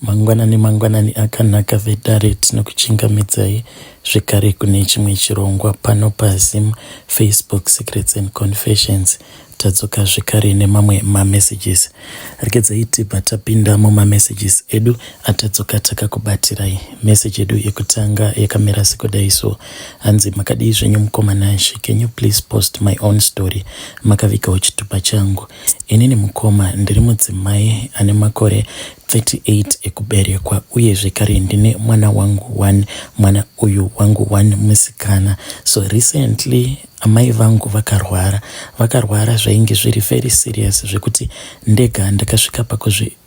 Mangwanani mangwanani akanaka vedare tinokuchingamidzai zvekare kune chimwe chirongwa pano paZim Facebook Secrets and Confessions. Tadzoka zvekare nemamwe mamessages. Regedzai tibva tapinda mumamessages edu atadzoka takakubatirai. Message yedu yekutanga yakamira sekudai so. Hanzi makadii zvenyu mukoma Nashe, can you please post my own story? Makavigawo chitupa changu. Inini mukoma ndiri mudzimai ane makore 38 ekuberekwa uye zvekare ndine mwana wangu one, mwana uyu wangu one musikana. So recently amai vangu vakarwara, vakarwara zvainge zviri very serious zvekuti ndega ndakasvika pakuzvidya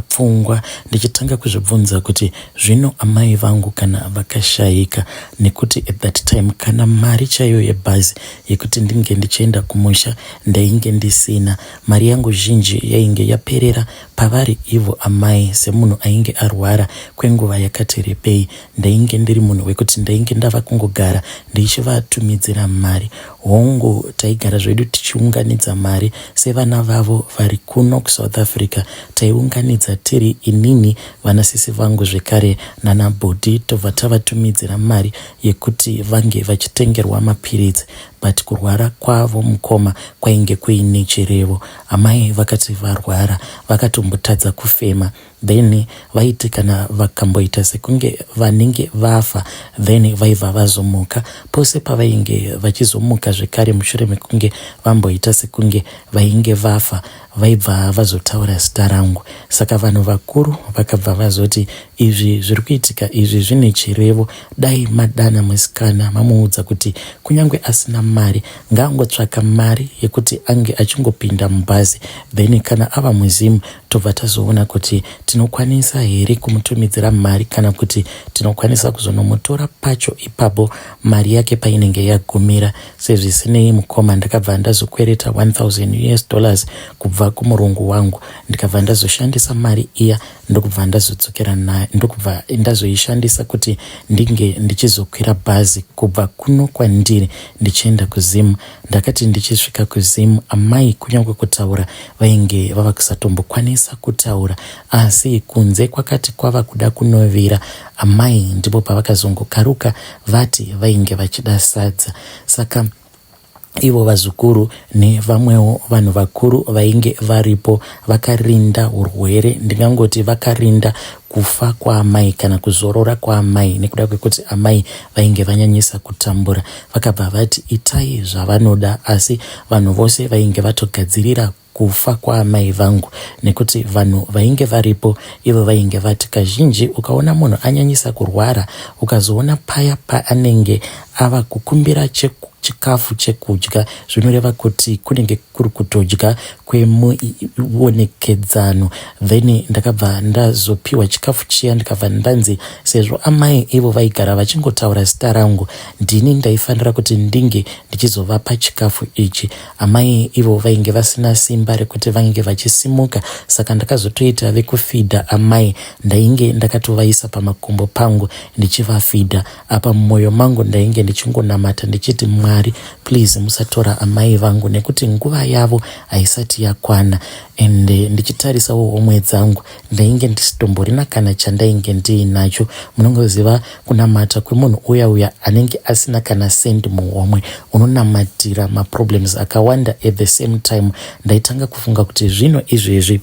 pfungwa ndichitanga kuzvibvunza kuti zvino amai vangu kana vakashayika nekuti at that time kana mari chaiyo yebhazi yekuti ndinge ndichienda kumusha ndainge ndisina. Mari yangu zhinji yainge yaperera pavari ivo amai semunhu ainge arwara kwenguva yakati rebei. Ndainge ndiri munhu wekuti ndainge ndava kungogara ndichivatumidzira mari. Hongu taigara zvedu tichiunganidza mari sevana vavo vari kuno kuSouth Africa. Taiunganidza tiri inini, vanasisi vangu zvekare nana bhudhi tobva tavatumidzira mari yekuti vange vachitengerwa mapiritsi but kurwara kwavo mukoma kwainge kuine chirevo. Amai vakati varwara vakatombotadza kufema then vaiti kana vakamboita sekunge vanenge vafa then vaibva vazomuka. Pose pavainge vachizomuka zvekare mushure mekunge vamboita sekunge vainge vafa vaibva vazotaura zita rangu. Saka vanhu vakuru vakabva vazoti izvi zviri kuitika izvi zvine chirevo dai madana musikana mamuudza kuti kunyange asina mari ngaangotsvaka mari yekuti ange achingopinda mubhazi then kana ava muZim tobva tazoona kuti tinokwanisa here kumutumidzira mari kana kuti tinokwanisa kuzonomutora pacho ipapo mari yake painenge yagumira. Sezvisinei mukoma ndakabva ndazokwereta 1000 US dollars kubva kumurungu wangu ndikabva ndazoshandisa mari iya ndokubva ndazodzokera nayo ndokubva ndazoishandisa kuti ndinge ndichizokwira bhazi kubva kuno kwandiri ndichienda kuZim. Ndakati ndichisvika kuZim amai kunyange kutaura vainge vava kusatombokwanisa kutaura asi kunze kwakati kwava kuda kunovira amai ndipo pavakazongokaruka vati vainge vachida sadza saka ivo vazukuru nevamwewo vanhu vakuru vainge varipo vakarinda urwere ndingangoti vakarinda kufa kwaamai kana kuzorora kwaamai nekuda kwekuti amai vainge vanyanyisa kutambura vakabva vati itai zvavanoda asi vanhu vose vainge vatogadzirira kufa kwaamai vangu nekuti vanhu vainge varipo ivo vainge vati kazhinji ukaona munhu anyanyisa kurwara ukazoona paya paanenge ava kukumbira chikafu chekudya zvinoreva kuti kunenge kuri kutodya kwemuonekedzano. Then ndakabva ndazopiwa chikafu chiya ndikabva ndanzi sezvo amai ivo vaigara vachingotaura zita rangu ndini ndaifanira kuti ndinge ndichizovapa chikafu ichi. Amai ivo vainge vasina simba rekuti vange vachisimuka saka ndakazotoita vekufidha amai ndainge ndakatovaisa pamakumbo pangu ndichivafidha. Apa mumoyo mangu ndainge ndichingonamata ndichiti Mwari please musatora amai vangu nekuti nguva yavo haisati yakwana and ndichitarisawo homwe dzangu ndainge ndisitomborina kana chandainge ndiinacho. Munongoziva kunamata kwemunhu uya uya anenge asina kana cent muhomwe unonamatira maproblems akawanda at the same time. Ndaitanga kufunga kuti zvino izvezvi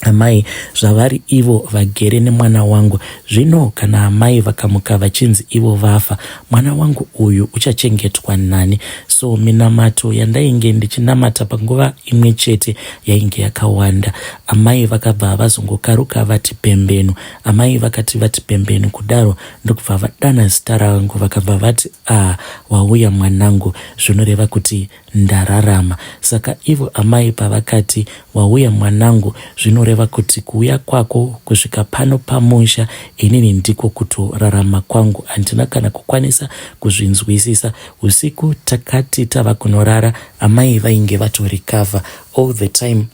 amai zvavari ivo vagere nemwana wangu zvino kana amai vakamuka vachinzi ivo vafa mwana wangu uyu uchachengetwa nani so minamato yandainge ndichinamata panguva imwe chete yainge yakawanda amai vakabva vazongokaruka vati pembenu amai vakati vati pembenu kudaro ndokubva vadana zita rangu vakabva vati ah wauya mwanangu zvinoreva kuti ndararama. Saka ivo amai pavakati wauya mwanangu zvinoreva kuti kuuya kwako kusvika pano pamusha inini ndiko kutorarama kwangu. Handina kana kukwanisa kuzvinzwisisa. Usiku takati tava kunorara amai vainge vatorecover all the time.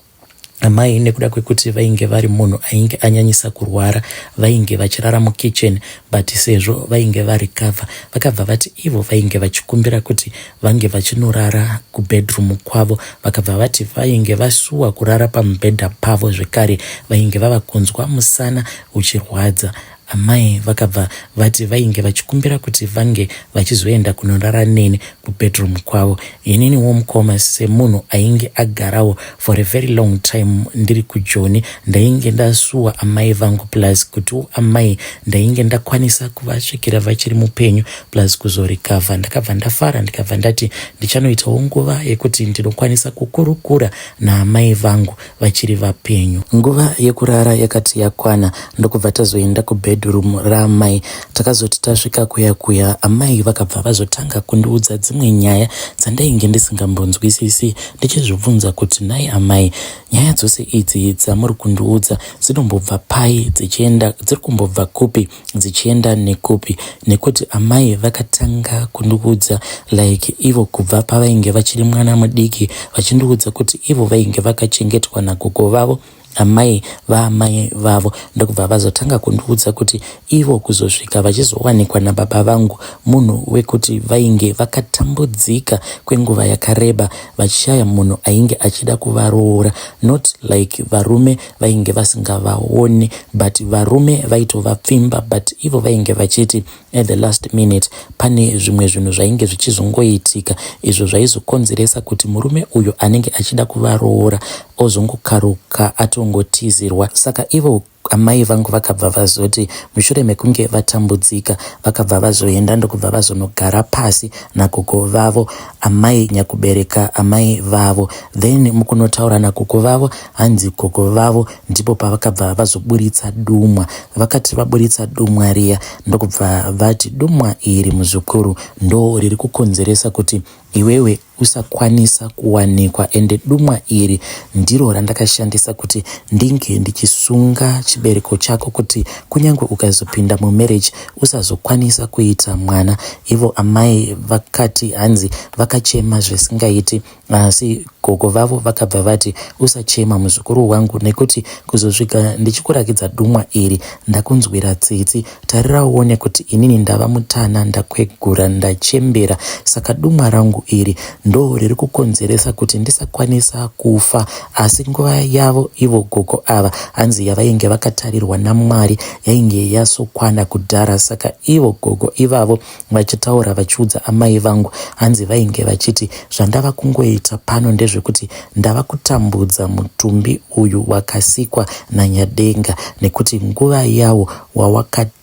Amai nekuda kwekuti vainge vari munhu ainge anyanyisa kurwara vainge vachirara mukitchen but sezvo vainge varecover vakabva vati ivo vainge vachikumbira kuti vange vachinorara kubedroom kwavo. Vakabva vati vainge vasuwa kurara pamubhedha pavo zvekare vainge vava kunzwa musana uchirwadza. Amai vakabva vati vainge vachikumbira kuti vange vachizoenda kunorara neni kubedroom kwavo. Ininiwo mukoma semunhu ainge agarawo for a very long time ndiri kuJoni ndainge ndasuwa amai vangu plus kutiwo amai ndainge ndakwanisa kuvasvikira vachiri mupenyu plus kuzorecover. Ndakabva ndafara ndikabva ndati ndichanoitawo nguva yekuti ndinokwanisa kukurukura naamai vangu vachiri vapenyu. Nguva yekurara yakati yakwana ndokubva tazoenda kubedroom raamai. Takazoti tasvika kuya kuya amai vakabva vazotanga kundiudza dzimwe nyaya dzandainge ndisingambonzwisisi ndichizvibvunza kuti nhai amai nyaya dzose idzi dzamuri kundiudza dzinombobva pai dzichienda dziri kumbobva kupi dzichienda nekupi nekuti amai vakatanga kundiudza like ivo kubva pavainge vachiri mwana mudiki vachindiudza kuti ivo vainge vakachengetwa nagogo vavo amai vaamai vavo ndokubva vazotanga kundiudza kuti ivo kuzosvika vachizowanikwa nababa vangu munhu wekuti vainge vakatambudzika kwenguva yakareba vachishaya munhu ainge achida kuvaroora not like varume vainge vasingavaoni but varume vaitovapfimba but ivo vainge vachiti at the last minute pane zvimwe zvinhu zvainge zvichizongoitika izvo zvaizokonzeresa kuti murume uyu anenge achida kuvaroora ozongokaruka atongotizirwa. Saka ivo amai vangu vakabva vazoti mushure mekunge vatambudzika vakabva vazoenda ndokubva vazonogara pasi nagogo vavo amai nyakubereka amai vavo then mukunotaura nagogo vavo hanzi gogo vavo ndipo pavakabva vazoburitsa dumwa vakati vaburitsa dumwa riya ndokubva vati dumwa iri muzukuru ndo riri kukonzeresa kuti iwewe usakwanisa kuwanikwa ende dumwa iri ndiro randakashandisa kuti ndinge ndichisunga chibereko chako kuti kunyange ukazopinda mumarriage usazokwanisa kuita mwana. Ivo amai vakati hanzi vakachema zvisingaiti asi gogo vavo vakabva vati usachema muzukuru wangu nekuti kuzosvika ndichikurakidza dumwa iri ndakunzwira tsitsi Tarira uone kuti inini ndava mutana, ndakwegura, ndachembera, saka dumwa rangu iri ndo riri kukonzeresa kuti ndisakwanisa kufa. Asi nguva yavo ivo gogo ava hanzi yavainge vakatarirwa naMwari yainge yasokwana kudhara, saka ivo gogo ivavo vachitaura vachiudza amai vangu hanzi vainge vachiti zvandava kungoita pano ndezvekuti ndava kutambudza mutumbi uyu wakasikwa naNyadenga nekuti nguva yawo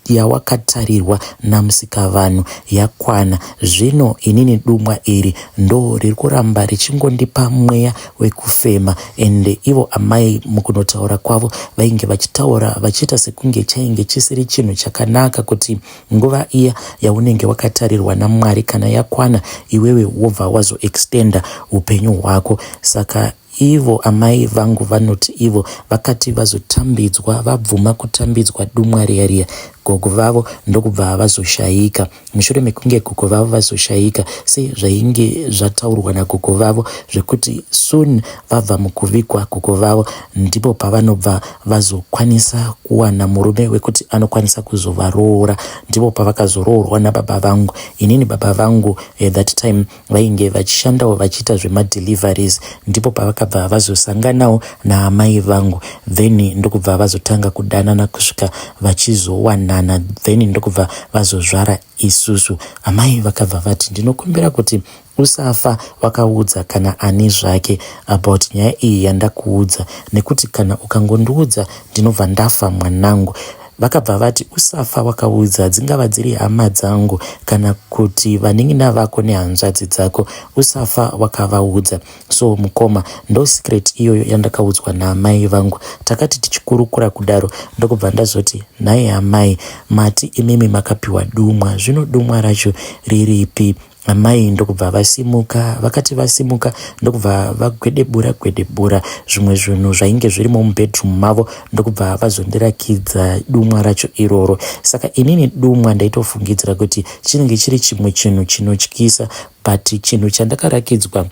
yawakatarirwa naMusikavanhu yakwana zvino inini dumwa iri ndo riri kuramba richingondipa mweya wekufema ende ivo amai mukunotaura kwavo vainge vachitaura vachiita sekunge chainge chisiri chinhu chakanaka kuti Nguva iya yaunenge wakatarirwa naMwari kana yakwana iwewe wobva wazoextender upenyu hwako. Saka ivo amai vangu vanoti ivo vakati vazotambidzwa vabvuma kutambidzwa dumwa riya riya gogo vavo ndokubva vazoshaika. Mushure mekunge gogo vavo vazoshaika sezvainge zvataurwa nagogo vavo zvekuti soon vabva mukuvigwa gogo vavo ndipo pavanobva vazokwanisa kuwana murume wekuti anokwanisa kuzovaroora. Ndipo pavakazoroorwa nababa vangu. Inini baba vangu at that time vainge vachishandawo vachiita zvemadeliveries. Ndipo pavakabva vazosanganawo naamai vangu then ndokubva vazotanga kudanana kusvika vachizowanana then ndokubva vazozvara isusu. Amai vakabva vati ndinokumbira kuti Usafa wakaudza kana ani zvake about nyaya iyi yandakuudza nekuti kana ukangondiudza ndinobva ndafa mwanangu. Vakabva vati usafa wakaudza dzingava dziri hama dzangu kana kuti vanin'ina vako nehanzvadzi dzako usafa wakavaudza. So mukoma ndo secret iyoyo yandakaudzwa naamai vangu. Takati tichikurukura kudaro ndokubva ndazoti nhai amai mati imimi makapiwa dumwa zvino dumwa racho riripi? Amai ndokubva vasimuka, vakati vasimuka ndokubva vagwedebura gwedebura zvimwe zvinhu zvainge zvirimo mubedroom mavo ndokubva vazondirakidza dumwa racho iroro. Saka inini dumwa ndaitofungidzira kuti chinenge chiri chimwe chinhu chinotyisa but chinhu chandakarakidzwa.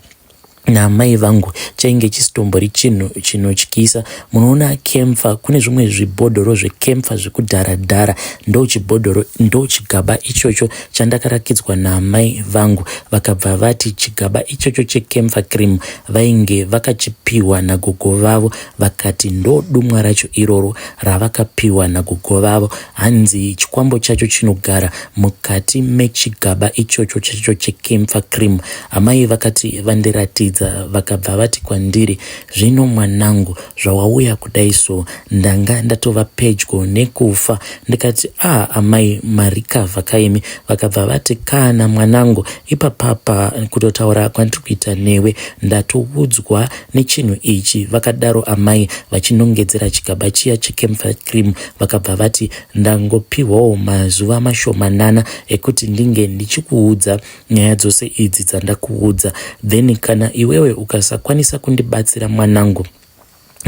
Naamai vangu chainge chisitombori chinhu chinotyisa. Munoona kemfa, kune zvimwe zvibhodhoro zvekemfa zvekudhara dhara, ndochibhodhoro ndochigaba ichocho chandakarakidzwa naamai vangu. Vakabva vati chigaba ichocho chekemfa cream vainge vakachipiwa nagogo vavo, vakati ndodumwa racho iroro ravakapiwa nagogo vavo. Hanzi chikwambo chacho chinogara mukati mechigaba ichocho chacho chekemfa cream. Amai vakati vandiratidza vakabva vati kwandiri, Zvino mwanangu zvawauya kudai so ndanga ndatova pedyo nekufa. Ndikati, Ah amai marikavha kaimi. Vakabva vati, Kana mwanangu ipapapa kutotaura kwandiri kuita newe ndatoudzwa nechinhu ichi, vakadaro amai vachinongedzera chigaba chiya checamphor cream. Vakabva vati, Ndangopihwawo mazuva mashomanana ekuti ndinge ndichikuudza nyaya dzose idzi dzandakuudza, then kana iwewe ukasakwanisa kundibatsira mwanangu,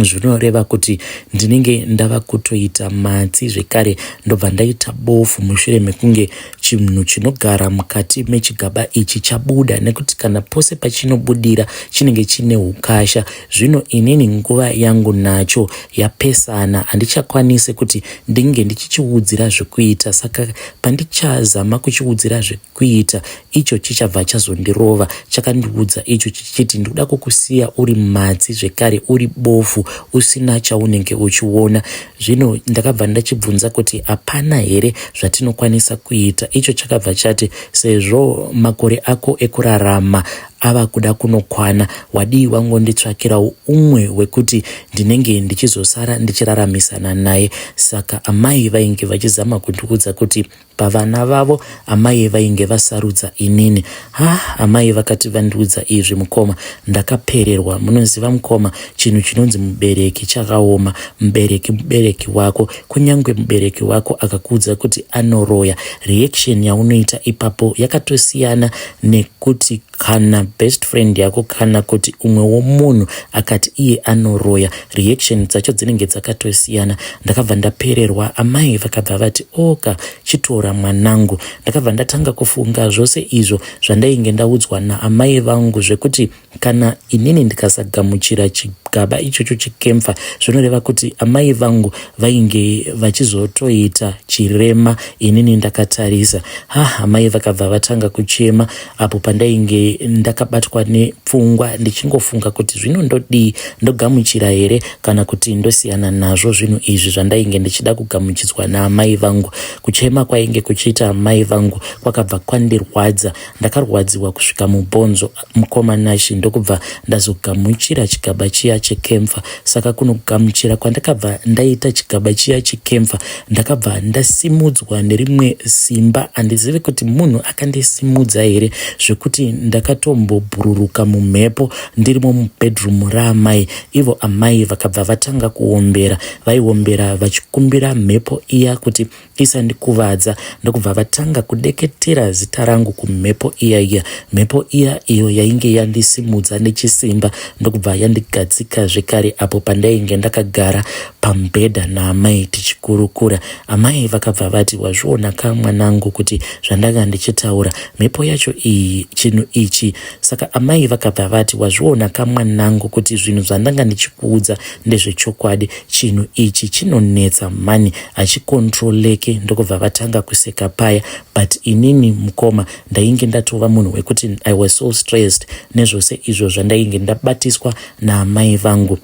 zvinoreva kuti ndinenge ndava kutoita matsi zvekare ndobva ndaita bofu mushure mekunge chinhu chinogara mukati mechigaba ichi chabuda, nekuti kana pose pachinobudira chinenge chine ukasha. Zvino inini nguva yangu nacho yapesana, handichakwanise kuti ndinge ndichichiudzira zvekuita, saka pandichazama kuchiudzira zvekuita icho chichabva chazondirova. Chakandiudza icho chichiti ndikuda kukusiya uri matsi zvekare uri bofu usina chaunenge uchiona. Zvino ndakabva ndachibvunza kuti hapana here zvatinokwanisa kuita. Icho chakabva chati sezvo makore ako ekurarama ava kuda kunokwana, wadii wangonditsvakirawo umwe wekuti ndinenge ndichizosara ndichiraramisana naye. Saka amai vainge vachizama kundiudza kuti pavana vavo amai vainge vasarudza inini. Ha, amai vakati vandiudza izvi mukoma, ndakapererwa. Munoziva mukoma, chinhu chinonzi mubereki chakaoma. Mubereki mubereki wako, kunyange mubereki wako akakuudza kuti anoroya, reaction yaunoita ipapo yakatosiyana nekuti kana best friend yako kana kuti umwe womunhu akati iye anoroya, reaction dzacho dzinenge dzakatosiyana. Ndakabva ndapererwa. Amai vakabva vati, oka chitora mwanangu. Ndakabva ndatanga kufunga zvose izvo zvandainge ndaudzwa naamai vangu zvekuti kana inini ndikasagamuchira chigaba ichocho chekemfa, zvinoreva kuti amai vangu vainge vachizotoita chirema inini ndakatarisa. Ha, amai vakabva vatanga kuchema apo pandainge ndakabatwa nepfungwa ndichingofunga kuti zvino ndodii, ndogamuchira here kana kuti ndosiyana nazvo zvinhu izvi zvandainge ndichida kugamuchidzwa naamai vangu. Kuchema kwainge kuchiita amai vangu kwakabva kwandirwadza. Ndakarwadziwa kusvika mubhonzo mukoma Nashy, ndokubva ndazogamuchira chigaba chiya chekemfa. Saka kunogamuchira kwandakabva ndaita chigaba chiya chekemfa, ndakabva ndasimudzwa nerimwe simba. Handizivi kuti munhu akandisimudza here, zvekuti ndakatombobhururuka mumhepo ndirimo mubedroom raamai. Ivo amai vakabva vatanga kuombera, vaiombera vachikumbira mhepo iya kuti isandikuvadza, ndokubva vatanga kudeketera zita rangu kumhepo iya iya. Mhepo iya iyo yainge yandisimudza nechisimba ndokubva yandigadzika zvekare apo pandainge ndakagara pamubhedha naamai tichikurukura. Amai vakabva vati, wazviona ka mwanangu kuti zvandanga ndichitaura, mhepo yacho iyi, chinhu ichi. Saka amai vakabva vati, wazviona ka mwanangu kuti zvinhu zvandanga ndichikuudza ndezvechokwadi, chinhu ichi chinonetsa mhani, hachikontroleke. Ndokubva vatanga kuseka paya, but inini mukoma ndainge ndatova munhu wekuti I was so stressed nezvose izvo zvandainge ndabatiswa naamai vangu.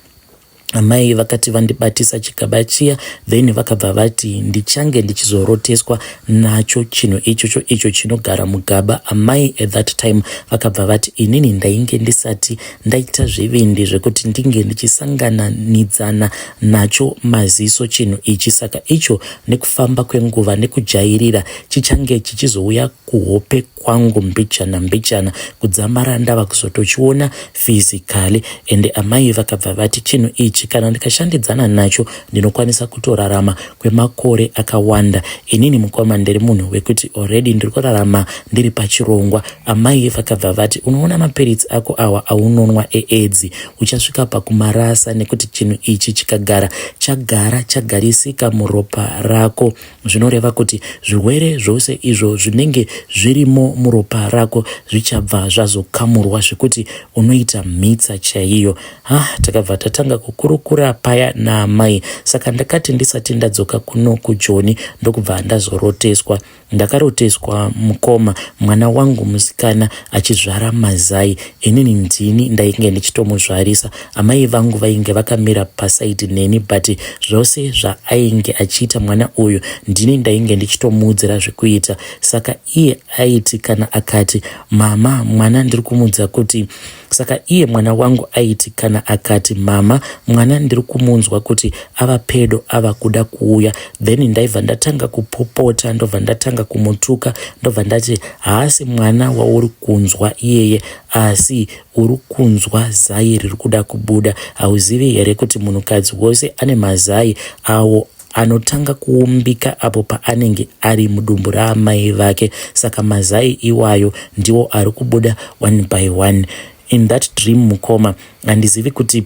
Amai vakati vandibatisa chigaba chiya, then vakabva vati ndichange ndichizoroteswa nacho chinhu ichocho icho chinogara mugaba. Amai at that time vakabva vati inini ndainge ndisati ndaita zvivindi zvekuti ndinge ndichisangananidzana nacho maziso chinhu ichi, saka icho nekufamba kwenguva nekujairira chichange chichizouya kuhope kwangu mbichana mbichana kudzamara ndava kuzotochiona physically. Ende amai vakabva vati chinhu ichi ichi kana ndikashandidzana nacho ndinokwanisa kutorarama kwemakore akawanda. Inini mukoma ndiri munhu wekuti already ndiri kurarama ndiri pachirongwa. Amai vakabva vati unoona mapiritsi ako awa aunonwa eAIDS uchasvika pakumarasa nekuti chinhu ichi chikagara chagara chagarisika muropa rako zvinoreva kuti zvirwere zvose izvo zvinenge zvirimo muropa rako zvichabva zvazokamurwa zvekuti unoita mhitsa chaiyo. Ha, takabva tatanga kukurukura paya naamai saka ndakati ndisati ndadzoka kuno kuJoni ndokubva ndazoroteswa. Ndakaroteswa mukoma mwana wangu musikana achizvara mazai inini ndini ndainge ndichitomuzvarisa. Amai vangu vainge vakamira pasaidi neni but zvose zvaainge achiita mwana uyu ndini ndainge ndichitomuudzira zvekuita saka iye aiti kana akati mama mwana ndiri kumuudza kuti Saka iye mwana wangu aiti kana akati mama mwana ndiri kumunzwa kuti ava pedo ava kuda kuuya then ndaibva ndatanga kupopota ndobva ndatanga kumutuka ndobva ndati haasi mwana wauri kunzwa iyeye asi uri kunzwa zai riri kuda kubuda hauzivi here kuti munhukadzi wose ane mazai awo anotanga kuumbika apo paanenge ari mudumbu raamai vake saka mazai iwayo ndiwo ari kubuda one by one in that dream mukoma handizivi kuti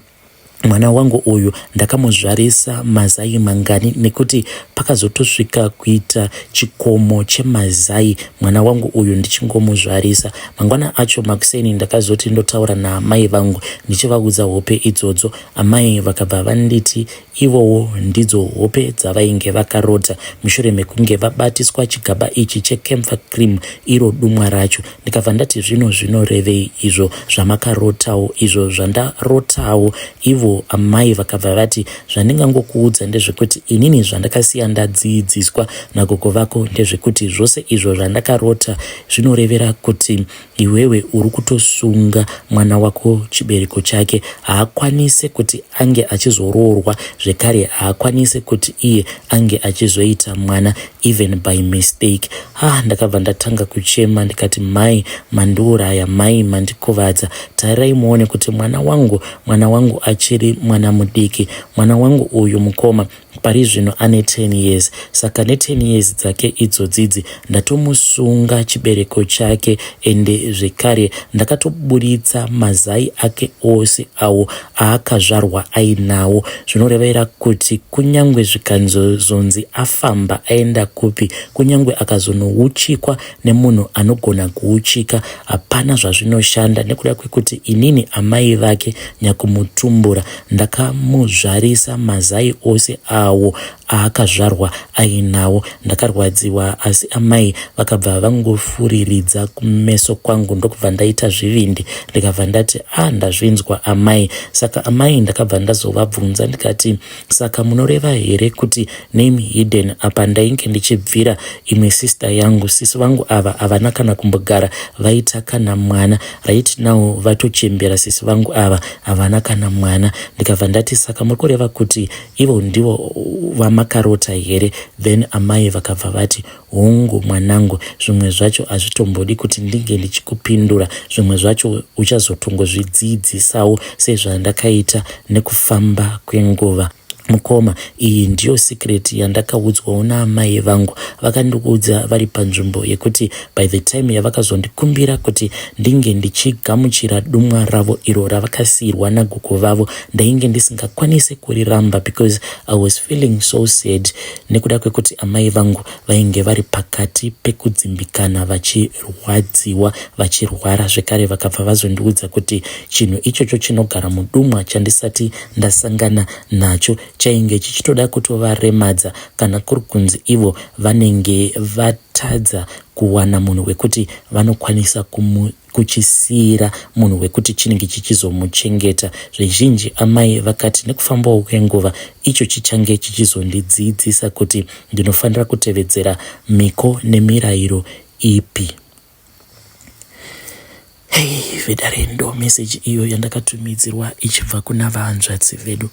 mwana wangu uyu ndakamuzvarisa mazai mangani nekuti pakazotosvika kuita chikomo chemazai mwana wangu uyu ndichingomuzvarisa mangwana acho makuseni ndakazoti ndotaura naamai vangu ndichivaudza hope idzodzo amai vakabva vanditi Ivowo ndidzo hope dzavainge vakarota mushure mekunge vabatiswa chigaba ichi checamphor cream iro dumwa racho. Ndikabva ndati zvino zvinorevei izvo zvamakarotawo izvo zvandarotawo. Ivo amai vakabva vati zvandingangokuudza ndezvekuti inini zvandakasiya ndadziidziswa nagogo vako ndezvekuti zvose izvo zvandakarota zvinorevera kuti Iwewe uri kutosunga mwana wako chibereko chake haakwanise kuti ange achizoroorwa zvekare haakwanise kuti iye ange achizoita mwana even by mistake. Ah, ndakabva ndatanga kuchema ndikati mai mandiuraya mai mandikuvadza tarirai muone kuti mwana wangu mwana wangu achiri mwana mudiki mwana wangu uyu mukoma Pari zvino ane 10 years saka ne 10 years dzake idzodzidzi ndatomusunga chibereko chake ende zvekare ndakatoburitsa mazai ake ose awo aakazvarwa ainawo zvinorevera kuti kunyangwe zvikanzozonzi afamba aenda kupi kunyangwe akazonouchikwa nemunhu anogona kuuchika hapana zvazvinoshanda nekuda kwekuti inini amai vake nyakumutumbura Ndakamuzvarisa mazai ose awo aakazvarwa ainawo. Ndakarwadziwa asi amai vakabva vangofuriridza kumeso kwangu ndokubva ndaita zvivindi ndikabva ndati ah ndazvinzwa amai. Saka amai ndakabva ndazovabvunza ndikati saka munoreva here kuti name hidden apa ndainge ndichibvira imwe sister yangu sisi vangu ava havana kana kumbogara vaita kana mwana right now vatochembera sisi vangu ava havana kana mwana ndikabva ndati saka muri kureva kuti ivo ndivo vamakarota here then amai vakabva vati hongu mwanangu zvimwe zvacho hazvitombodi kuti ndinge ndichikupindura zvimwe zvacho uchazotongozvidziidzisawo sezvandakaita nekufamba kwenguva Mukoma, iyi ndiyo secret yandakaudzwawo naamai vangu. Vakandiudza vari panzvimbo yekuti by the time yavakazondikumbira kuti ndinge ndichigamuchira dumwa ravo iro ravakasiirwa nagogo vavo, ndainge ndisingakwanise kuriramba because I was feeling so sad nekuda kwekuti amai vangu vainge vari pakati pekudzimbikana vachirwadziwa vachirwara zvekare vakabva vazondiudza kuti chinhu ichocho chinogara mudumwa chandisati ndasangana nacho chainge chichitoda kutovaremadza kana kuri kunzi ivo vanenge vatadza kuwana munhu wekuti vanokwanisa kumu kuchisiira munhu wekuti chinenge chichizomuchengeta. Zvizhinji amai vakati nekufambawo kwenguva icho chichange chichizondidzidzisa kuti ndinofanira kutevedzera miko nemirayiro ipi. Hey, vedare ndo message iyo yandakatumidzirwa ichibva kuna vahanzvadzi vedu.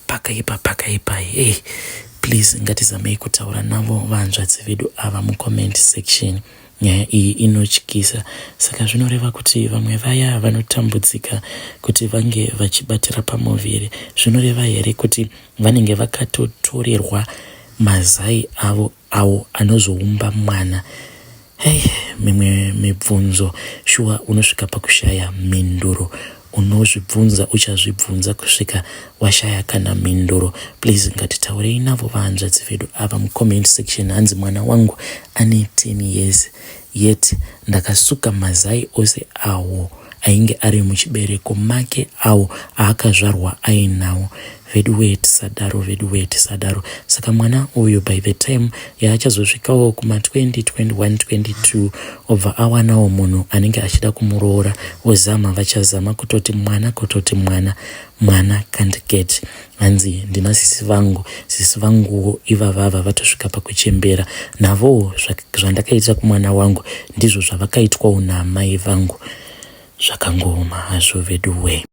Pakaipa pakaipa hey. Please ngatizamei kutaura navo vahanzvadzi vedu ava mucomment section. Nyaya iyi inotyisa. Saka zvinoreva kuti vamwe vaya vanotambudzika kuti vange vachibatira pamuviri zvinoreva here kuti vanenge vakatotorerwa mazai avo awo anozoumba mwana? Hey, mimwe mibvunzo shuwa unosvika pakushaya mhinduro. Unozvibvunza uchazvibvunza kusvika washaya kana mhinduro. Please ngatitaurei navo vahanzvadzi vedu ava mucomment section. Hanzi mwana wangu ane 10 years yet ndakasuka mazai ose awo ainge ari muchibereko make awo aakazvarwa ainawo. Veduwee tisadaro, veduwee tisadaro. Saka mwana uyu by the time yaachazosvikawo kuma 20, 21, 22 obva awanawo munhu anenge achida kumuroora, ozama, vachazama kutoti mwana, kutoti mwana, mwana can't get. Hanzi ndina sisi vangu, sisi vanguwo ivavava vatosvika pakuchembera, navowo zvandakaita kumwana wangu ndizvo zvavakaitwawo naamai vangu. Zvakangooma hazvo veduwee.